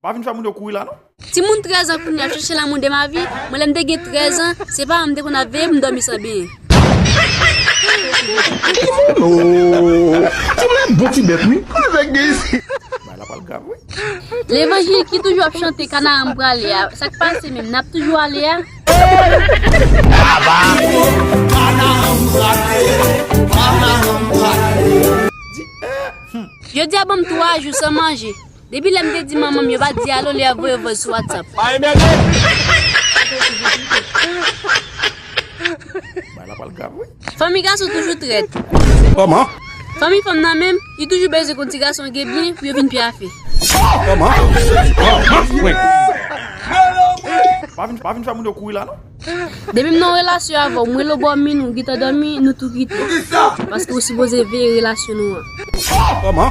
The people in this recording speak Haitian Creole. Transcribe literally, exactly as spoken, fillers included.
Pa vin fè moun yo kouri la non. Timoun trèz an kounye a ap chèche l'amour de ma vie. Mwen, lè m te gen trèz an, se paran m te konn ap veye pou m dòmi san benyen. Timoun bon ti bèt wi. Kote nèg gen isi? Bagay la pral grav wi. Levanjil ki toujou ap chante Kanaran m prale a, sa k pase menm, n ap toujou ale a? Jodi a ban m twa jou san manje. Depi lè m te di manman m yo pa t di alo, li ap voye vòs sou WhatsApp. Bagay la pral grav wi. Fanmi gason toujou trèt. Kòman? Fanmi fanm nan menm, li toujou bezwen konn ti gason gen byen pou yo vin pyafe. Kòman? Pa vin, pa vin fè moun yo kouri la non. Depi m nan yon relasyon avè w, mwen lo bò min ou gentan dòmi, nou tou kite. Paske ou sipoze veye relasyon nou an. Kòman?